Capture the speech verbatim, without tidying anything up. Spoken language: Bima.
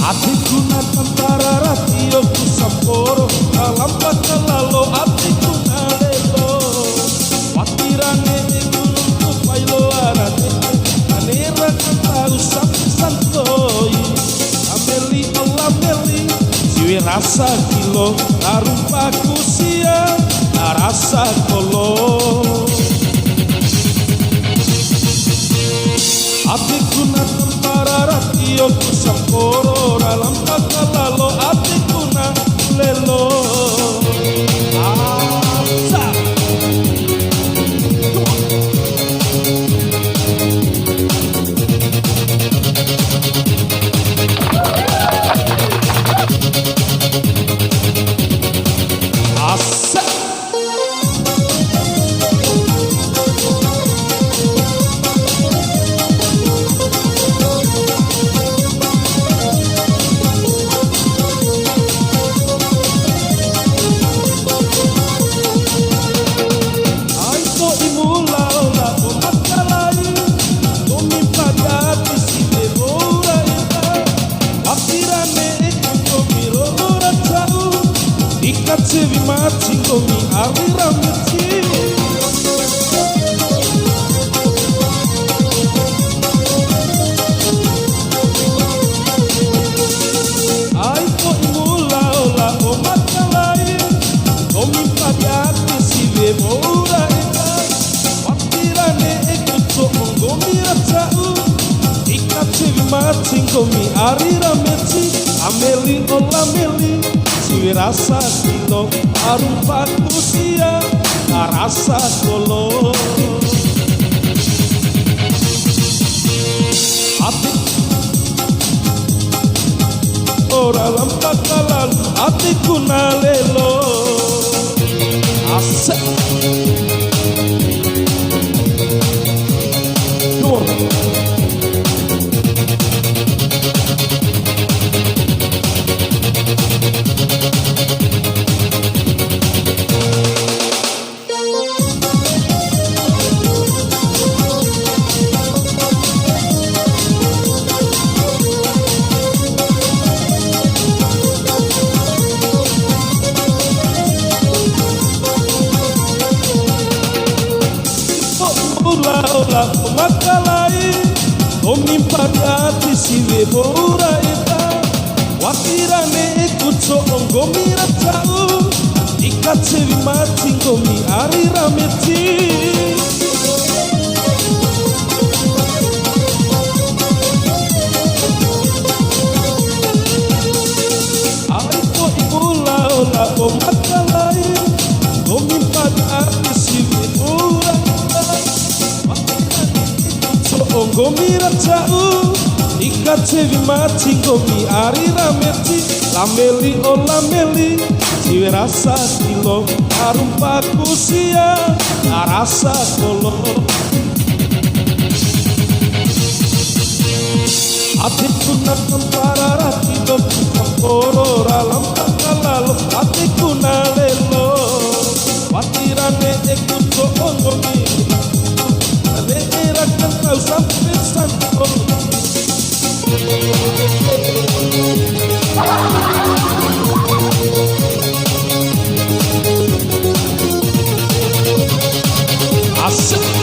Adeku na tantara ra tioku samporo, ra lampa kalalo adeku na lelo. Wati ra ne'eku nuntu pai loa ra ne'e, na ne'e ra kantau sampe santoi. Ameli o lameli, siwe rasa kilo, ra rumpaku sia, ra rasa kolo. Adeku na tantara ra tioku samporo, ra lampa kalalo adeku na lelo. Asa. Asa. Ai to'imu lao labo makalai, nggomi mpadi ati siwe wa'ura eda. Wati ra ne'eku nggomi ro ora ca'u, di kacewi maci nggomi ari ra meci. Ai to'imu lao labo makalai, nggomi mpadi ati siwe wa'ura eda. Wati ra ne'eku co'o nggomi ra ca'u, di kacewi maci nggomi ari ra meci. Ameli o lameli, siwe rasa kilo, ra rumpaku sia, ra rasa kolo. Ati ora lampa kalalo adeku na lelo. Asa. Come on. Lao labo makalai, nggomi mpadi ati siwe wa'ura eda. Wati ra ne'eku co'o nggomi ra ca'u, di kacewi maci nggomi ari ra meci. Ai to'imu lao labo makalai, nggomi mpadi ati siwe wa'ura eda. Wati ra ne'eku co'o nggomi ra ca'u, di kacewi maci nggomi ari ra meci. Lameli o lameli, siwe rasa kilo, ra rumpaku sia, ra rasa kolo. Adeku na tantara ra tioku samporo, ra lampa kalalo adeku na lelo. Wati ra ne'eku co'o nggomi, ne'e ra kantau sampe santoi. Asik.